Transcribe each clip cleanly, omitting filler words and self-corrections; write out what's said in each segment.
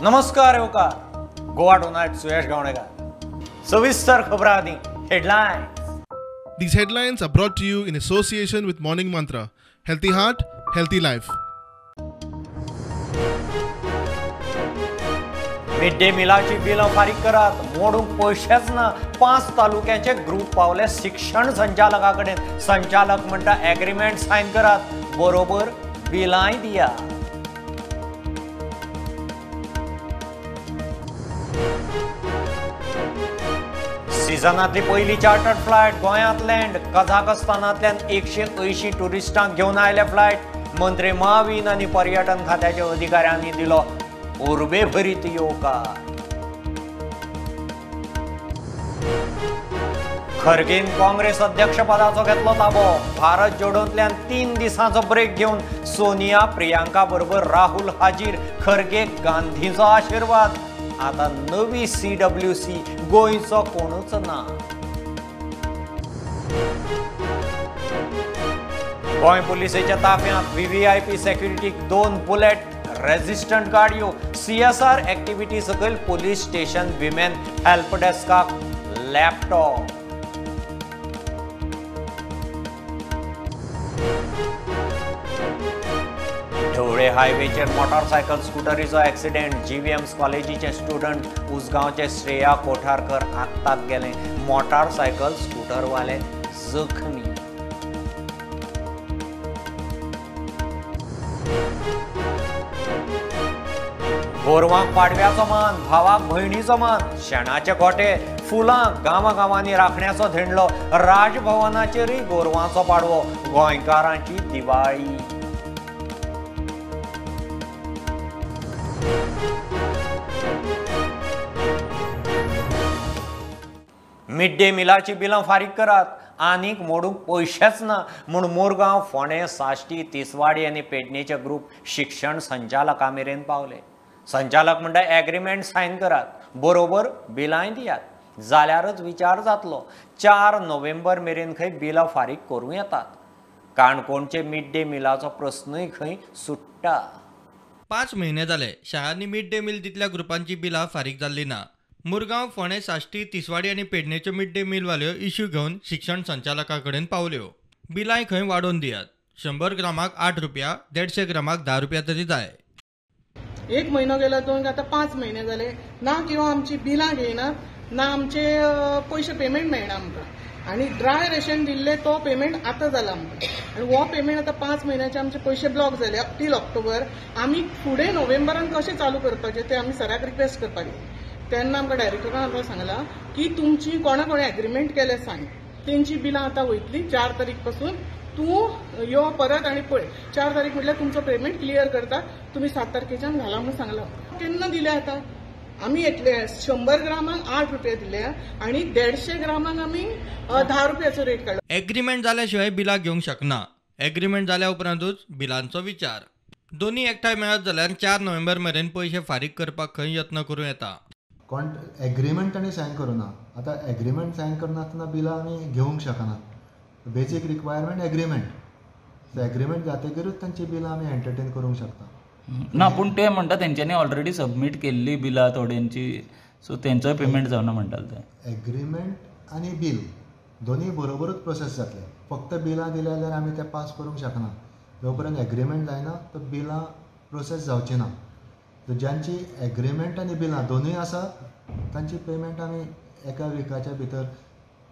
नमस्कार येवकार गोवा टुनायट सुयश गावणेकर. सविस्तर खबरां आदी headlines. These headlines are brought to you in association with Morning Mantra. Healthy heart, healthy life. Mid day मिलाची बिलां फारीक करात, मोडूंक पयशेच ना. 5 तालुक्याचे ग्रुप पावले शिक्षण संचालका कडेन. संचालक म्हणटा एग्रीमेंट सायन करात, बरोबर बिलांय दिया. सिजनांतली पयली चार्टर्ड फ्लायट गोंयांत लँड. कझाकस्तानांतल्यान 180 ट्युरिस्टांक घेवन आयले फ्लायट. मंत्री माविन आनी पर्यटन खात्याच्या अधिकाऱ्यांनी दिलो उर्बेभरीत येवकार. खरगेन काँग्रेस अध्यक्षपदाचो घेतलो ताबो. भारत जोडोंतल्यान 3 दिसांचो ब्रेक घेवन सोनिया प्रियांका बरोबर राहुल हाजीर. खरगे गांधीचो आशिर्वाद. आता नवी CWC गोंयचो कोणूच ना. गोंय पुलिसेच्या ताफ्यांत VVIP सेक्युरिटीक 2 बुलेट रेजिस्टंट गाडयो. CSR activity सकयल पुलीस स्टेशन विमेन हेल्प डेस्काक लॅपटॉप. ढवळे हायवेचेर मोटारसायकल स्कुटरीचो एक्सिडेंट. GVMS कॉलेजीचे स्टुडंट उसगांवचे श्रेया कोठारकर आक्ताक गेले. मोटारसायकल स्कुटरवाले जखमी. गोरवांक पाडव्याचो मान, भावाक भयणीचो मान. शेणाचे गोटे फुलां गांवागांवांनी राखण्याचो धेंडलो. राजभवनाचेरूय गोरवांचो पाडवो. गोंयकारांची दिवाळी. मिड डे मिलाची बिलां फारीक करात, आनीक मोडूंक पयशेच ना म्हूण मुरगांव, फोंडें, साश्टी, तिसवाडी आनी पेडणेचे ग्रुप शिक्षण संचालका मेरेन पावले. संचालक म्हणटा एग्रीमेंट सायन करात, बरोबर बिलांय दियात, जाल्यारच विचार जातलो. 4 नोव्हेंबर मेरेन खंय बिलां फारीक करूं येतात. काणकोणचे मिड डे मिलाचो प्रस्नूय खंय सुट्टा. 5 म्हयने जाले शाळांनी मिड डे मील दितल्या ग्रुपांची बिलां फारीक जाल्ली ना. मुरगांव, फोंडें, साश्टी, तिसवाडी आनी पेडणेच्यो मिड डे मीलवाल्यो इश्यू घेवन शिक्षण संचालका कडेन पावल्यो. बिलांय खंय वाडोवन दियात. 100 ग्रामाक 8 रुपया, 150 ग्रामाक 10 रुपया तरी जाय. 1 म्हयनो गेलो, 2, आतां 5 म्हयने जाले ना किंवा आमची बिलां घेयनात ना आमचे पयशे पेमेंट मेळना आमकां. आनी ड्राय रेशन दिल्ले तो पेमेंट आतां जाला आमकां. आनी हो पेमेंट आतां 5 म्हयन्याचे आमचे पयशे ब्लॉक जाले टील ऑक्टोबर. आमी फुडें नोव्हेंबरान कशें चालू करपाचें तें आमी सराक रिक्वेस्ट करपाक गेले. तेन्ना आमकां डायरेक्टरान आमकां सांगलां की तुमची कोणा कोणें एग्रीमेंट केलें सांग, तेंची बिलां आतां वयतली 4 तारीख पासून तूं यो परत आनी पळय. 4 तारीख म्हटल्यार तुमचो पेमेंट क्लियर करता, तुमी 7 तारखेच्यान घाला म्हणून सांगलां. केन्ना दिले आतां आमी येतले 100 ग्रामांक 8 रुपया दिले आनी 150 ग्रामांक आमी 10 रुपयाचो रेट काडलो. एग्रीमेंट जाल्या शिवाय बिलां घेवंक शकना. एग्रीमेंट जाल्या उपरांतूच बिलांचो विचार. दोन्ही एकठांय मेळत जाल्यार 4 नोव्हेंबर मेरेन पयशे फारीक करपाक खंय यत्न करूं येता. एग्रीमेंट तांणी सायन करूं ना. आतां एग्रीमेंट सायन करनासतना बिलां आमी घेवंक शकना. Basic requirement agreement. एग्रीमेंट जातकीरूच तांची बिलां आमी एंटरटेन करूंक शकता. ना पूण ते म्हणटा तेंच्यांनी ऑलरेडी सबमीट केल्ली बिलां थोड्यांची, सो तेंचोय पेमेंट जावना म्हणटाले ते. एग्रीमेंट आनी बील दोनूय बरोबरूच प्रोसेस जातले. फक्त बिलां दिल्या जाल्यार आमी ते पास करूंक शकना. जो पर्यंत एग्रीमेंट जायना तो बिलां प्रोसेस जावची ना. ज्यांची एग्रीमेंट आनी बिलां दोनूय आसा तांची पेमेंट आमी एका विकाच्या भितर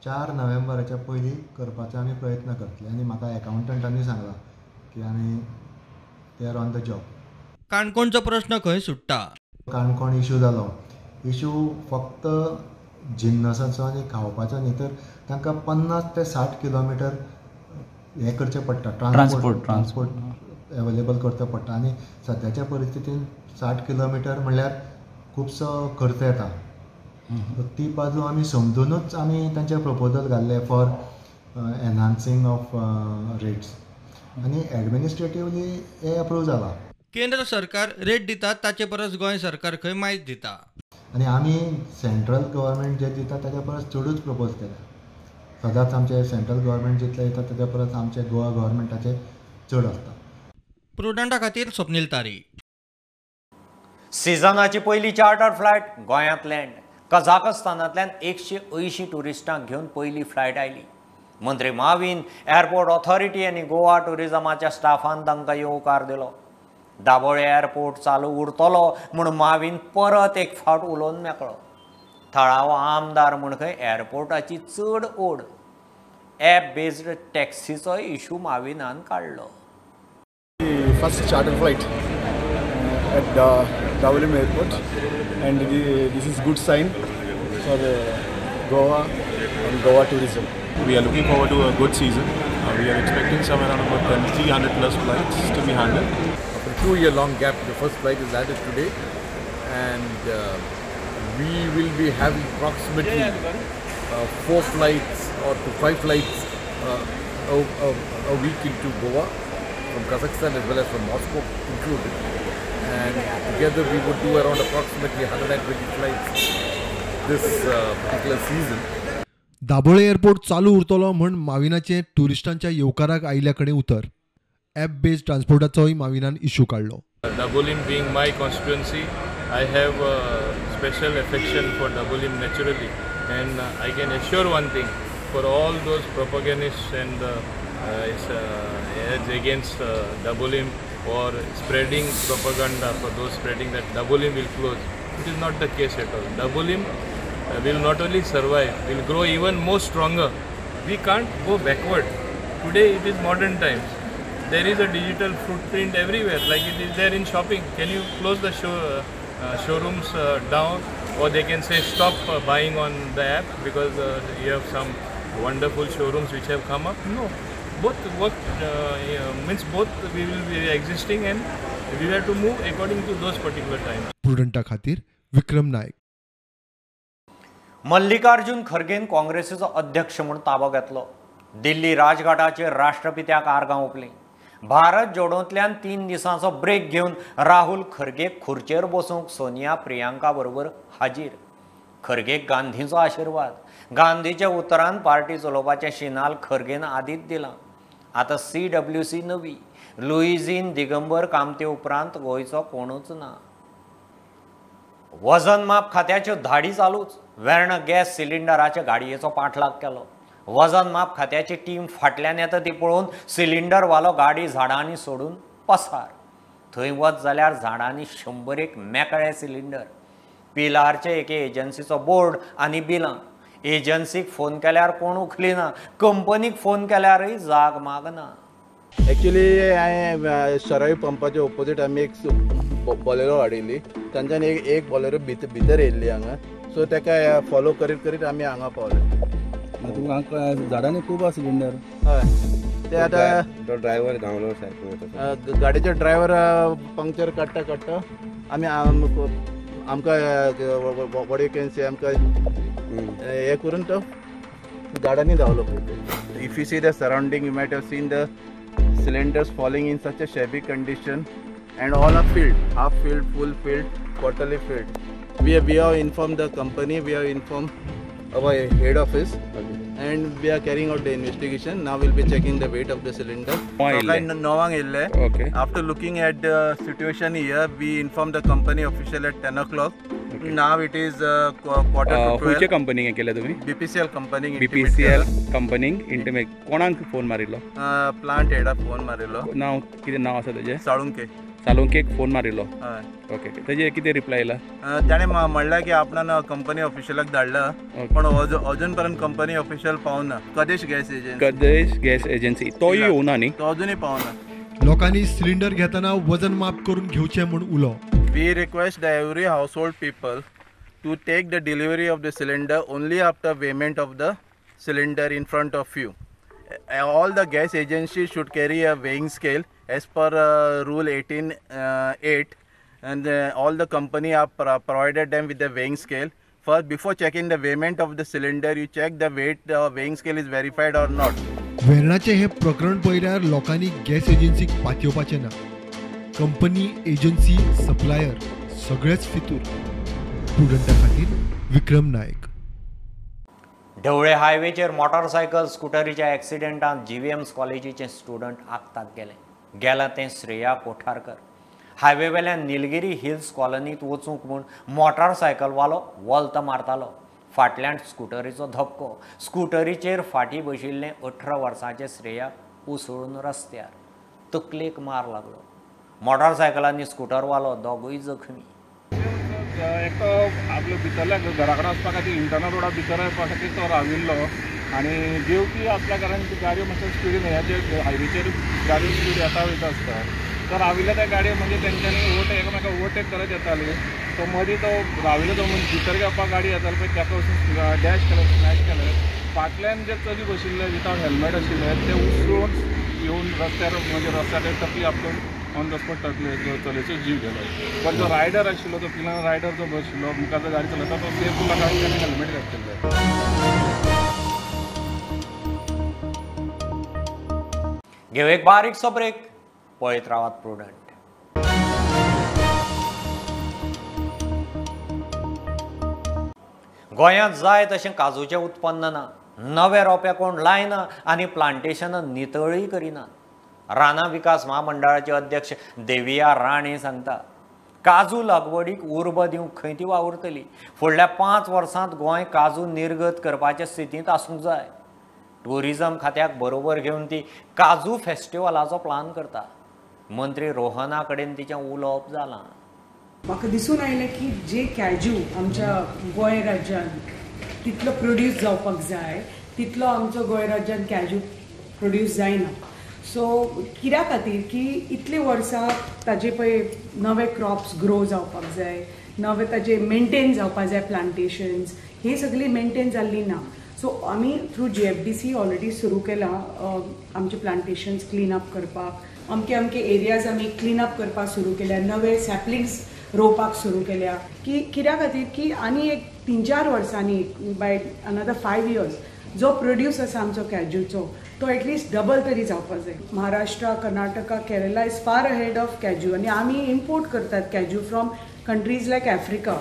4 नोव्हेंबराच्या पयलीं करपाचो आमी प्रयत्न करतले. आनी म्हाका एकावंटंटांनी सांगलां की आमी they are on the job. काणकोणचो प्रश्न खंय सुट्टा. काणकोण इशू जालो. इशू फक्त जिन्नसाचो आनी खावपाचो न्ही, तर तांकां 50 ते 60 किलोमिटर हें करचें पडटा, ट्रान्सपोर्ट एवेलेबल करचो पडटा. आनी सद्याच्या परिस्थितीन 60 किलोमिटर म्हणल्यार खुबसो खर्च येता. ती बाजू आमी समजुनूच आमी तांचे प्रपोजल घाल्ले फॉर एनहान्सिंग ऑफ रेट्स आनी एडमिनिस्ट्रेटिवली हे अप्रूव जाला. केंद्र सरकार रेट दिता ताचे परस गोंय सरकार खंय मायज दिता. आनी आमी सेंट्रल गव्हर्मेंट जे दिता ताच्या परस चडूच प्रपोज केल्या. सदांच आमचे सेंट्रल गव्हर्मेंट जितले दिता ताच्या परस आमचे गोवा गव्हर्मेंटाचे चड आसता. प्रुडंटा खातीर स्वप्नील तारी. सिजनाची पयली चार्टर फ्लायट गोंयांत लँड. कझाकस्तानांतल्यान 180 ट्युरिस्टांक घेवन पयली फ्लायट आयली. मंत्री माविन, एअरपोर्ट ऑथॉरिटी आनी गोवा ट्युरिजमाच्या स्टाफान तांकां येवकार दिलो. दाबोळे एअरपोर्ट चालू उरतलो म्हूण माविन परत एक फावट उलोवन मेकळो. थळावो आमदार म्हूण खंय एअरपोर्टाची चड ओड. ॲप बेज्ड टॅक्सीचोय इशू माविनान काडलो. First charter flight at Dabolim airport and this is good sign for Goa and Goa tourism. We are looking forward to a good season. We are expecting somewhere around about 300 plus flights to be handled. After a 2-year long gap, the first flight is added today, and we will be having approximately 4 flights or to 5 flights a week into Goa from Kazakhstan as well as from Moscow included. And together we would do around approximately 120 flights this particular season. Dabolim airport चालू उरतलो म्हण माविनाचें ट्युरिस्टांच्या येवकाराक आयिल्ल्या कडेन उतर. App based ट्रान्सपोर्टाचोय माविनान issue काडलो. Dabolim being my constituency, I have a special affection for Dabolim naturally, and I can assure one thing for all those propagandists and against Dabolim or spreading propaganda, for those spreading that Dabolim will close. It is not the case at all. Dabolim will not only survive, will grow even more stronger. We can't go backward. Today it is modern times. There is a digital footprint everywhere, like it is there in shopping. Can you close the showrooms down, or they can say stop buying on the app because you have some wonderful showrooms which have come up? No, both work, means both we will be existing and we have to move according to those particular times. प्रुडंटा खातीर विक्रम नायक. मल्लिकार्जुन खर्गेन काँग्रेसीचो अध्यक्ष म्हूण ताबो घेतलो. दिल्ली राजघाटाचेर राष्ट्रपित्याक आर्गां ओंपलीं. भारत जोडोंतल्यान 3 दिसांचो break घेवन राहुल खर्गे खुर्चेर बसूंक सोनिया प्रियांका बरोबर हाजीर. खर्गेक गांधीचो आशिर्वाद. गांधीच्या उतरान पार्टी चलोवपाचें शिनाल खर्गेन आदींच दिलां. आतां CWC नवी. लुईझीन दिगंबर कामते उपरांत गोंयचो कोणूच ना. वजन माप खात्याच्यो धाडी चालूच. वेर्णा गॅस सिलिंडराच्या गाडयेचो पाठलाग केलो. वजन माप खात्याची टीम फाटल्यान येता ती पळोवन सिलिंडरवालो गाडी झाडांनी सोडून पसार. थंय वच जाल्यार झाडांनी 100 मेकळे सिलिंडर. पिलारचे एके एजन्सीचो बोर्ड आनी बिलां. एजन्सीक फोन केल्यार कोण उखलिना, कंपनीक फोन केल्यारय जाग मागना. एक्चुअली हांवें सराई पंपाच्या ओपोजीट आमी एक बॉलेरो हाडिल्ली, तांच्यान एक बॉलेरो भितर येयल्ली हांगा, सो ताका फॉलो करीत करीत आमी हांगा पावले. तुमकां झाडांनी खूब आसा सिलिंडर. हय, ते आतां ड्रायव्हर धांवलो सारको, गाडयेचो ड्रायव्हर पंक्चर काडटा काडटा आमी आमकां what you can से आमकां हें करून तो झाडांनी धांवलो. If you see the surrounding, you might have seen the cylinders falling in such a shabby condition and all are filled, half filled, full filled, quarterly filled. We have informed the company, we have informed our head office, okay, and we are carrying out the investigation. Now we'll be checking the weight of the cylinder. Okay. After looking at the situation here, we informed the company official at 10 o'clock. Okay. Now it is 11:45. खंयचे कंपनीक केले तुम्ही? BPCL company. BPCL कंपनीक intimate कोणाक phone मारिल्लो? Plant हेडाक phone मारिल्लो. नांव कितें नांव आसा तेजें? साळुंके. साळुंकेक फोन मारिल्लो. हय. ओके, तेजे कितें रिप्लाय आयला? ताणें म्हणलां की आपणान कंपनी ऑफिशियलाक धाडला, पण अजून पर्यंत कंपनी ऑफिशियल पावना. Kadesh gas agency. Kadesh gas agency तोय येवना न्ही? तो अजूनय पावना. लोकांनी सिलिंडर घेतना वजन माप करून घेवचें म्हूण उलो. We request the every household people to take the delivery of the cylinder only after payment of the cylinder in front of you. All the gas agencies should carry a weighing scale as per rule 18.8, and all the company are provided them with the weighing scale. First, before checking the weighment of the cylinder, you check the weight, the weighing scale is verified or not. वेर्णाचें हें प्रकरण पळयल्यार लोकांनी gas एजन्सीक पातयेवपाचें ना. Company, agency, supplier सगळेच फितूर. प्रुडंटा खातीर विक्रम नायक. ढवळे हायवेचेर motorcycle स्कुटरीच्या एक्सिडेंटांत GVMS कॉलेजीचे student आक्ताक गेले. गेला तें श्रेया कोठारकर. हायवेवेल्यान निलगिरी हिल्स कॉलनीत वचूंक म्हूण मोटारसायकलवालो वल्त मारतालो. फाटल्यान स्कुटरीचो धपको. स्कुटरीचेर फाटीं बशिल्लें 18 वर्सांचें श्रेया उसळून रस्त्यार तकलेक मार लागलो. मोटारसायकल आनी स्कुटरवालो दोगूय जखमी. एकटो आपल्या भितरल्या घरा कडेन वचपा खातीर इंटरनल रोडा भितर वचपा खातीर तो राविल्लो आनी देंवपी आसल्या कारणान ती गाडयो मातशे स्पिडीन ह्या हायवेचेर गाडयो स्पीड येता वयता आसता. तो राविल्ल्या त्या गाडयो म्हणजे तेंच्यांनी ओवरटेक एकामेका ओवरटेक करत येताली. तो मदीं तो राविल्लो तो भितर घेवपाक गाडी येताली पळय ताका वचून डॅश केलें, स्मॅश केलें. फाटल्यान जे चली बशिल्ले विथआवट हेल्मेट आशिल्ले ते उसळून येवन रस्त्यार म्हणजे रस्त्यार तकली आपसून ऑन the spot तकले चलयेचो जीव गेलो. पण जो रायडर आशिल्लो तो पिलान रायडर जो बशिल्लो मुखार जो गाडी चलयता तो सेफ उरला कारण ताणें हेल्मेट घातिल्लें. घेव एक बारीकसो ब्रेक. पळयत रावात प्रुडंट. गोंयांत जाय तशें काजूचें उत्पन्न ना. नवे रोपे कोण लायना आनी प्लांटेशनां नितळूय करिना. रानां विकास म्हामंडळाचे अध्यक्ष देविया राणे सांगता, काजू लागवडीक उर्बा दिवंक खंय ती वावुरतली. फुडल्या 5 वर्सांत गोंय काजू निर्गत करपाचे स्थितींत आसूंक जाय. ट्युरिजम खात्याक बरोबर घेवन ती काजू फेस्टिवलाचो प्लान करता. मंत्री रोहना कडेन तिचें उलोवप जालां. म्हाका दिसून आयलें की जे कॅज्यू आमच्या गोंय राज्यांत तितलो प्रोड्यूस जावपाक जाय तितलो आमचो गोंय राज्यांत कॅज्यू प्रोड्यूस जायना. सो कित्या खातीर की इतली वर्सां ताजे पळय नवे क्रॉप्स ग्रो जावपाक जाय, नवे ताजे मेंटेन जावपाक जाय प्लांटेशन्स, ही सगळी मेंटेन जाल्ली ना. सो आमी थ्रू GFDC already सुरू केलां आमचे प्लांटेशन्स क्लीन अप करपाक. अमके अमके एरियाज आमी क्लीन अप करपाक सुरू केल्या, नवे सॅपलिंग्स रोवपाक सुरू केल्या की कित्या खातीर की आनी एक 3-4 वर्सांनी बाय अनदर 5 इयर्स जो प्रोड्यूस आसा आमचो कॅज्यूचो तो एटलिस्ट डबल तरी जावपाक जाय. Maharashtra, Karnataka, Kerala is far ahead of cashew आनी आमी इम्पोर्ट करतात cashew from countries like Africa.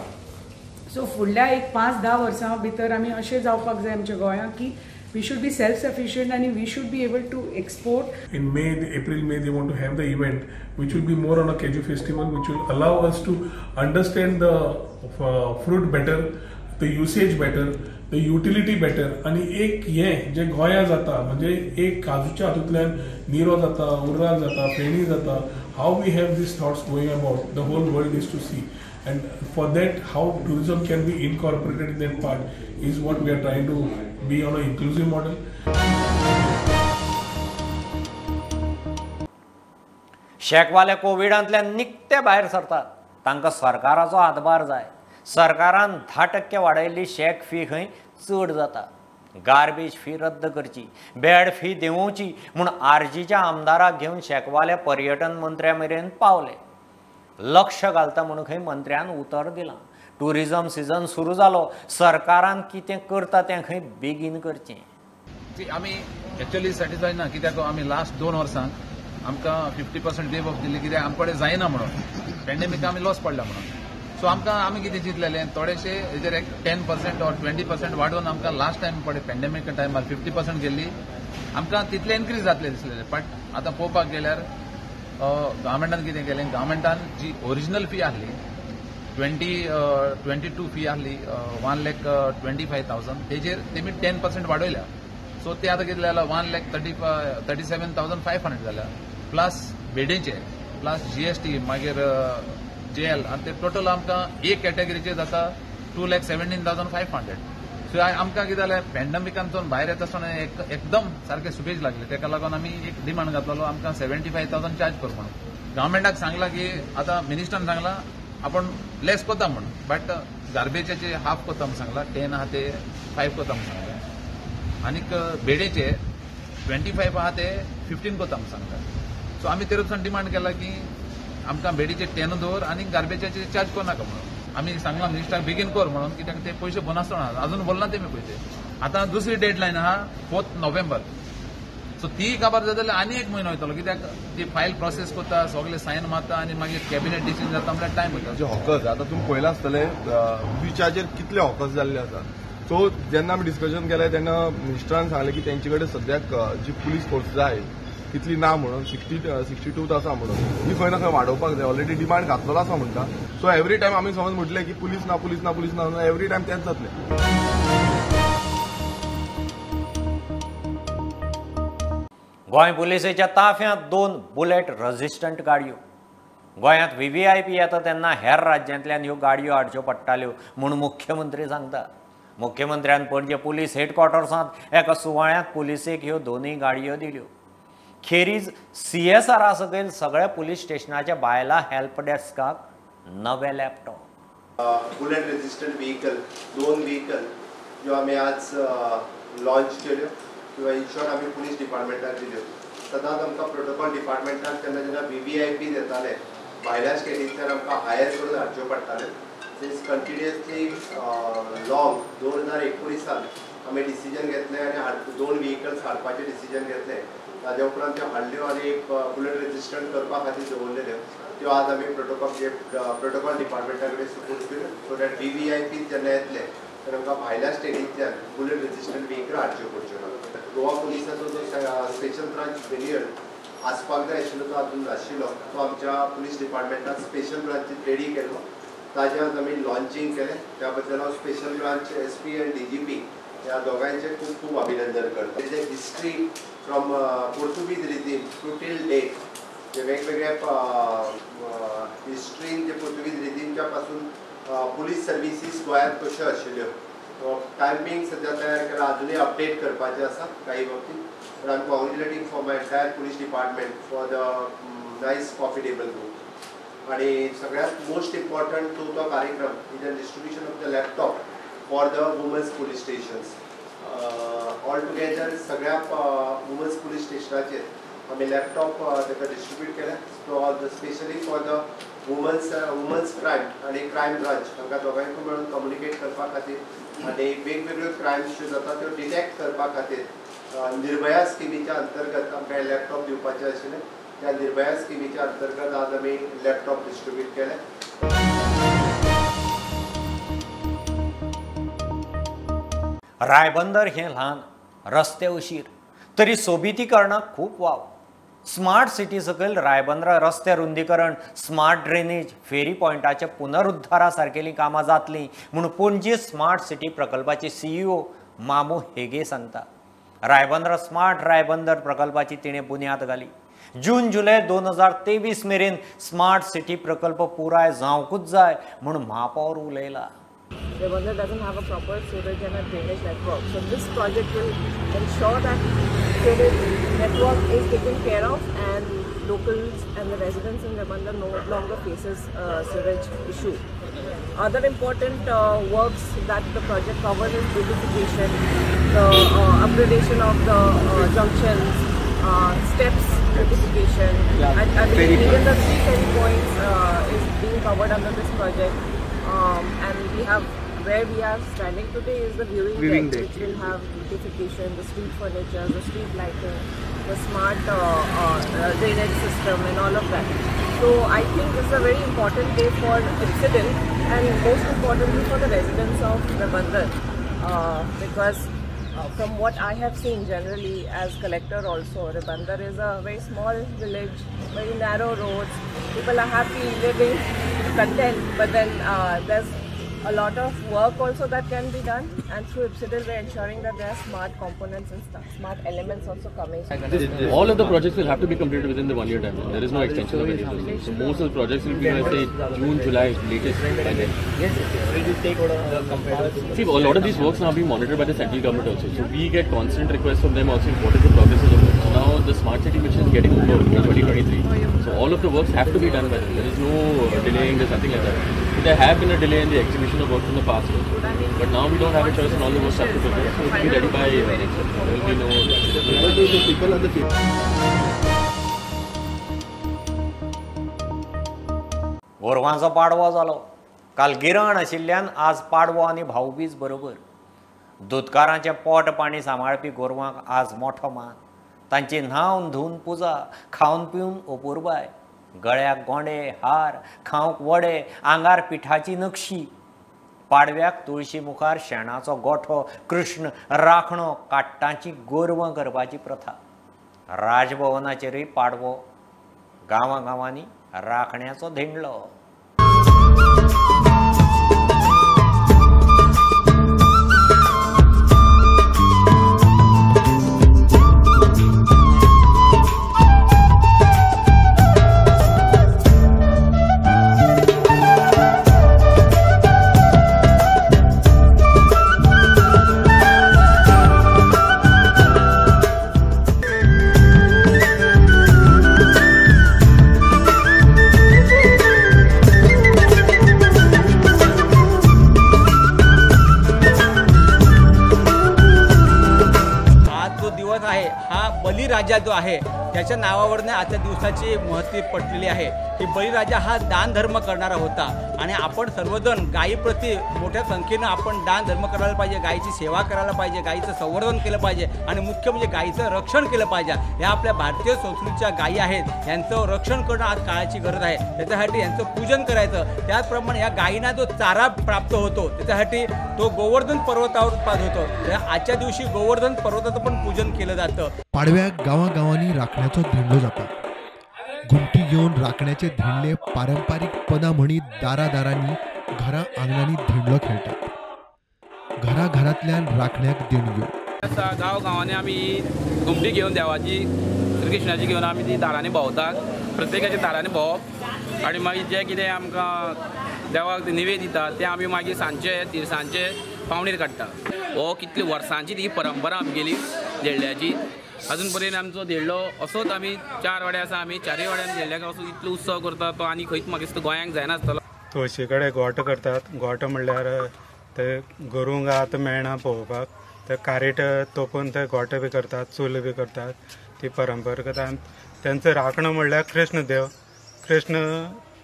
So फुडल्या एक 5-10 वर्सां भितर आमी अशें जावपाक जाय आमच्या गोंयांत की we should be self-sufficient and we should be able to export. In May, April, May, they want to have the event, which will be more on a cashew festival, which will allow us to understand the fruit better, the usage better, the utility better. आणि एक हे जे गोंया जाता म्हणजे एक काजूच्या हातूंतल्यान निरो जाता, उर्राक जाता, फेणी जाता. How we have these thoughts going about the whole world is to see. And for that, how tourism can be incorporated in that part is what we are trying to be on an inclusive model. शेकवाले कोविडांतल्यान निकते भायर सरतात तांकां सरकाराचो हातभार जाय. सरकारान 10% वाडयल्ली शेक fee खंय चड जाता. गार्बेज फी रद्द करची, बेड फी देंवोवची म्हूण आरजीच्या आमदाराक घेवन शेकवाले पर्यटन मंत्र्या मेरेन पावले. लक्ष घालता म्हणून खंय मंत्र्यान उतर दिलां. ट्युरिजम सिजन सुरू जालो, सरकारान कितें करता तें खंय बेगीन करचें. आमी एक्चुअली सॅटिस्फाय ना कित्याक आमी लास्ट 2 वर्सांक आमकां 50% वेव ऑफ दिल्ली कित्याक आमचे कडेन जायना म्हणून पॅन्डेमिका आमी लॉस पडला म्हणून. सो आमकां आमी कितें चिंतलेलें थोडेशे हेजेर एक 10% ऑर 20% वाडोवन आमकां लास्ट टायम पळय पॅन्डेमिका टायमार 50% गेल्ली आमकां तितले इन्क्रीज जातले दिसलेले. बट आतां पळोवपाक गेल्यार गव्हर्मेंटान कितें केलें, गव्हर्मेंटान जी ओरिजिनल फी आहली 22 फी आहली 1,25,000 तेजेर तेमी 10% वाडयल्या. सो ते आतां कितें जाल्यार 1,37,500 जाल्या प्लस बेडेचे प्लस GST मागीर जेएल आनी ते टोटल आमकां एक कॅटेगरीचेर जाता 2,17,500. सो आमकां कितें जालें पॅन्डेमिकांतसून भायर येता आसतना एकदम सारके सुबेज लागले. तेका लागून आमी एक डिमांड घातलेलो आमकां 75,000 चार्ज कर म्हणून. गव्हर्मेंटाक सांगलां की आतां मिनिस्टरान सांगलां आपूण लेस कोता म्हणून, बट गार्बेजाचे हाफ कोता म्हूण सांगलां, 10 आहा ते 5 कोता म्हूण सांगलां आनीक बेडेचे 25 आहा ते 15 कोता म्हूण सांगलां. सो आमी तेरे वचून डिमांड केला की आमकां बेडीचे 10 दवर आनी गार्बेजाचे चार्ज करनाका म्हणून. आमी सांगलां मिनिस्टराक बेगीन कर म्हणून कित्याक ते पयशे बोनासतना अजून बोलना तेमी पयशे. आतां दुसरी डेडलायन आहा 4 नोव्हेंबर. सो ती काबार जाता जाल्यार आनी एक म्हयनो वयतलो कित्याक ती फायल प्रोसेस करता, सगळे सायन मारता आनी मागीर कॅबिनेट डिसिजन जाता म्हणल्यार टायम वयता. जे हॉकर्स आतां तुमी पळयलां आसतलें बिचाचेर कितले हॉकर्स जाल्ले आसा. सो जेन्ना आमी डिस्कशन केलें तेन्ना मिनिस्टरान सांगलें की तेंचे कडेन सद्याक जी पुलीस फोर्स जाय तितली ना म्हणून 62 आसा म्हणून ही खंय ना खंय वाडोवपाक जाय. ऑलरेडी डिमांड घातलेलो आसा म्हणटा. सो एवरी टायम आमी समज म्हटलें की पुलीस ना पुलीस ना पुलीस ना, एवरी टायम तेंच जातलें. गोंय पुलिसेच्या ताफ्यांत 2 बुलेट रेजिस्टंट गाडयो. गोंयांत VVIP येता तेन्ना हेर राज्यांतल्यान ह्यो गाडयो हाडच्यो पडटाल्यो म्हूण मुख्यमंत्री सांगता. मुख्यमंत्र्यान पणजे पुलीस हेडक्वॉर्टर्सांत एका सुवाळ्यांत पुलिसेक ह्यो दोनूय गाडयो दिल्यो. खेरीज CSR सकयल सगळ्या पुलीस स्टेशनाच्या बायलां हेल्प डेस्काक नवे laptop. Bullet resistant vehicle 2 vehicle ज्यो आमी आज लॉन्च केल्यो किंवा इन शॉर्ट आमी पुलीस डिपार्टमेंटाक दिल्यो. सदांच आमकां प्रोटोकॉल डिपार्टमेंटाक तेन्ना जेन्ना VVIP येताले भायल्या स्टेटींतल्यान आमकां हायर करून हाडच्यो पडटाल्यो. सिन्स कंटिन्युअसली लॉंग 2019 आमी डिसिजन घेतलें आनी 2 व्हिकल्स हाडपाचें डिसिजन घेतलें. ताज्या उपरांत त्यो हाडल्यो आनी बुलेट रेजिस्टंट करपा खातीर दवरलेल्यो त्यो आज आमी प्रोटोकॉल डिपार्टमेंटा कडेन सुपूर्द केल्यो सो that VVIP जेन्ना येतले तर आमकां भायल्या स्टेटींतल्यान बुलेट रेजिस्टंट व्हिकल हाडच्यो पडच्यो ना. गोवा पुलिसाचो जो स्पेशल ब्रांच मेन्युअल आसपाक जाय आशिल्लो तो अजून नाशिल्लो, तो आमच्या पुलीस डिपार्टमेंटान स्पेशल ब्रांचीत रेडी केलो. ताजें आज आमी लॉन्चिंग केलें. त्या बद्दल हांव स्पेशल ब्रांच SP आनी DGP ह्या दोगांयचें खूब खूब अभिनंदन करता. तेजें history from Portuguese regime to till date जे वेगवेगळ्या हिस्ट्रीन जे पोर्तुगीज रिजीमच्या पासून पुलीस सर्विसीस गोंयांत कश्यो आशिल्ल्यो टायमींग सद्या तयार केला, अजुनूय अपडेट करपाचें आसा काही बाबतींत. But I am congratulating for my entire police department for the nice coffee table book. आणि सगळ्यात मोस्ट इम्पॉर्टंट तो कार्यक्रम is a distribution of the laptop for the women's police stations. All together सगळ्या women's police स्टेशनाचेर आमी laptop ताका distribute केले. Specially for the women's crime आनी क्रायम ब्रांच हांकां दोगांयकूय मेळून कम्युनिकेट करपा खातीर आनी वेगवेगळ्यो क्रायम्स ज्यो जाता त्यो डिटेक्ट करपा खातीर निर्भया स्किमीच्या अंतर्गत आमकां लॅपटॉप दिवपाचे आशिल्ले. त्या निर्भया स्किमीच्या अंतर्गत आज आमी लॅपटॉप डिस्ट्रिब्यूट केले. रायबंदर हें ल्हान, रस्ते उशीर, तरी सोबितीकरणाक खूब वाव. स्मार्ट सिटी सकयल रायबंदरा रस्ते रुंदीकरण, स्मार्ट ड्रेनेज, फेरी पॉयंटाच्या पुनरुद्धारा सारकेलीं कामां जातलीं म्हूण पणजी स्मार्ट सिटी प्रकल्पाची CEO मामू हेगे सांगता. रायबंदर स्मार्ट रायबंदर प्रकल्पाची तिणें बुन्याद घाली. जून जुलय 2023 मेरेन स्मार्ट सिटी प्रकल्प पुराय जावंकूच जाय म्हूण महापौर उलयला. Ribandar doesn't have a proper sewage and a drainage network. So this project will ensure that sewage network is taken care of and locals and the residents in Ribandar no longer faces sewage issue. Other important works that the project covers is beautification, the upgradation of the junctions, steps beautification. Yeah, I believe even the 3 ferry points is being covered under this project. And we have, where we are standing today is the viewing deck, which will have beautification, the street furniture, the street lighting, the smart drainage system and all of that. So I think this is a very important day for Ipsidil and most importantly for the residents of Ribandar, because from what I have seen generally as collector also, Ribandar is a very small village, very narrow roads, people are happy, living, content, but then there's a lot of work also that can be done, and through Ipsidil we are ensuring that there are smart components and stuff, smart elements also coming. All of the projects will have to be completed within the 1 year timeline. There is no extension of any of those. So most of the projects will be, I say, June, July latest by then. See, a lot of these works now being monitored by the central government also. So we get constant requests from them also what is the progress of the work. So now the smart city mission is getting over in 2023. So all of the works have to be done by them. There is no delaying, there's nothing like that. So there have been a delay in the execution of work in the past also. But now we don't have a choice and all the works have to progress. So it will be ready by, there will be no... गोरवांचो Padwa जालो. काल गिराण आशिल्ल्यान आज पाडवो आनी भाऊबीज बरोबर. दुदकारांचें पोट पाणी सांबाळपी गोरवांक आज मोठो मान. तांची न्हावन धुवन पुजा, खावन पिवन ओपुरबाय, गळ्याक गोंडे हार, खावंक वडे, आंगार पिठाची नक्षी. पाडव्याक तुळशी मुखार शेणाचो गोठो, कृष्ण राखणो, काट्टांची गोरवां करपाची प्रथा. राजभवनाचेरूय पाडवो, गांवां गांवांनी राखण्याचो धेंडलो. बलिराजा जो आहे त्याच्या नावावरनं आजच्या दिवसाची महत्त्व पटलेली आहे की बलिराजा हा दानधर्म करणारा होता आणि आपण सर्वजण गायीप्रती मोठ्या संख्येनं आपण दानधर्म करायला पाहिजे, गायीची सेवा करायला पाहिजे, गायीचं संवर्धन केलं पाहिजे आणि मुख्य म्हणजे गायीचं रक्षण केलं पाहिजे. ह्या आपल्या भारतीय संस्कृतीच्या गायी आहेत, यांचं रक्षण करणं आज काळाची गरज आहे. त्याच्यासाठी यांचं पूजन करायचं. त्याचप्रमाणे या गायींना जो चारा प्राप्त होतो त्याच्यासाठी तो गोवर्धन पर्वतावर उत्पाद होतो. तर आजच्या दिवशी गोवर्धन पर्वताचं पण पूजन केलं जातं. पाडव्याक गांवागांवांनी राखण्याचो धेंडलो जाता. घुमटी घेवन राखण्याचे धेंडले पारंपारीक पदां म्हणीत दारादारांनी, घरा आंगणांनी धेंडलो खेळटात. घराघरांतल्यान राखण्याक देणग्यो. गांव गांवांनी आमी घुमटी घेवन देवाची श्रीकृष्णाची घेवन आमी ती दारांनी भोंवतात. प्रत्येकाच्या दारांनी भोंवप आनी मागीर जें कितें आमकां देवाक निवेद दितात तें आमी मागीर सांजचे तिनसांजचे पावणेर काडटा. हो कितले वर्सांची ती परंपरा आमगेली धेंडल्याची. अजून पर्यंत आमचो धेंडलो असोच आमी चार वाड्या आसा, आमी चारय वाड्यान धेंडल्याक असो इतलो उत्सव करता तो आनी खंयच म्हाका दिसता गोंयांक जायनासतलो. तुळशी कडेन गोठो करतात. गोठो म्हणल्यार ते गोरूंक आतां मेळना पळोवपाक, ते कारेट तोपून ते गोठे बी करतात, चूल बी करतात. ती परंपरा करतात. तेंचो राखणो म्हणल्यार कृष्ण देव, कृष्ण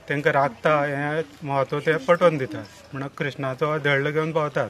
तांकां राखता हें म्हत्व ते पटोवन दितात. म्हणून कृष्णाचो धेंडलो घेवन भोंवतात.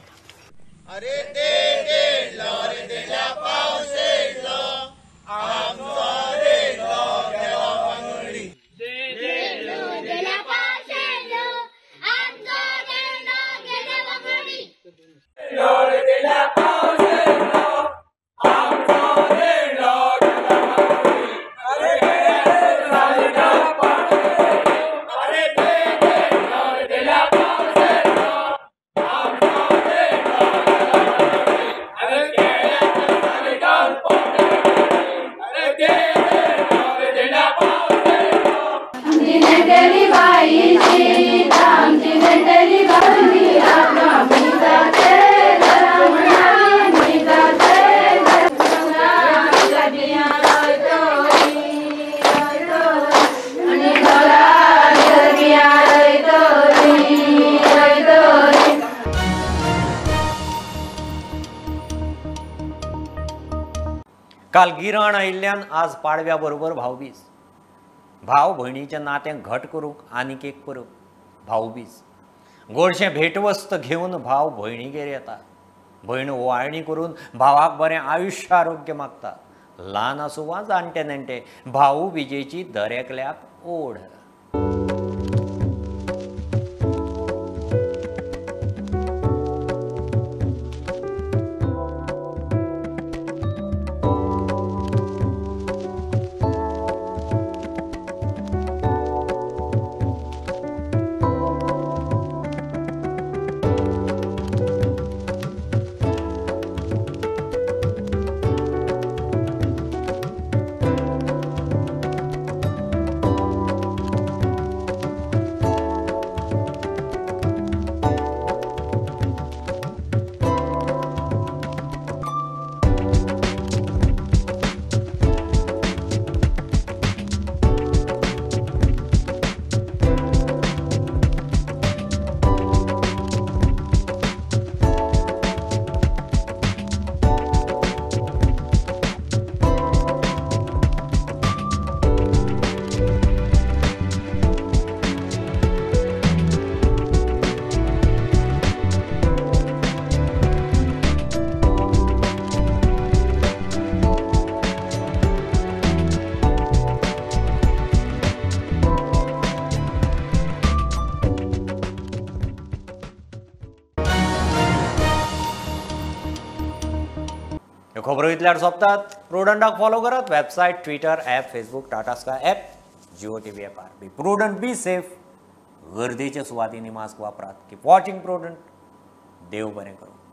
काल गिराण आयिल्ल्यान आज पाडव्या बरोबर भावबीज. भाव भयणीचें नातें घट करूंक आनीक एक परब भावबीज. गोडशें भेटवस्त घेवन भाव भयणीगेर येता. भयण ओवाळणी करून भावाक बरें आयुश्य आरोग्य मागता. ल्हान आसूं वा जाणटे नेणटे, भाऊबिजेची दरेकल्याक ओढ. ह्यो खबरो इतल्यार सोंपतात. प्रुडंटाक फॉलो करात. Website, Twitter, app, Facebook, Tata Sky app, Jio TV ॲपार. Be prudent, be safe. गर्दीच्या सुवातींनी मास्क वापरात. Keep watching Prudent. देव बरें करूं.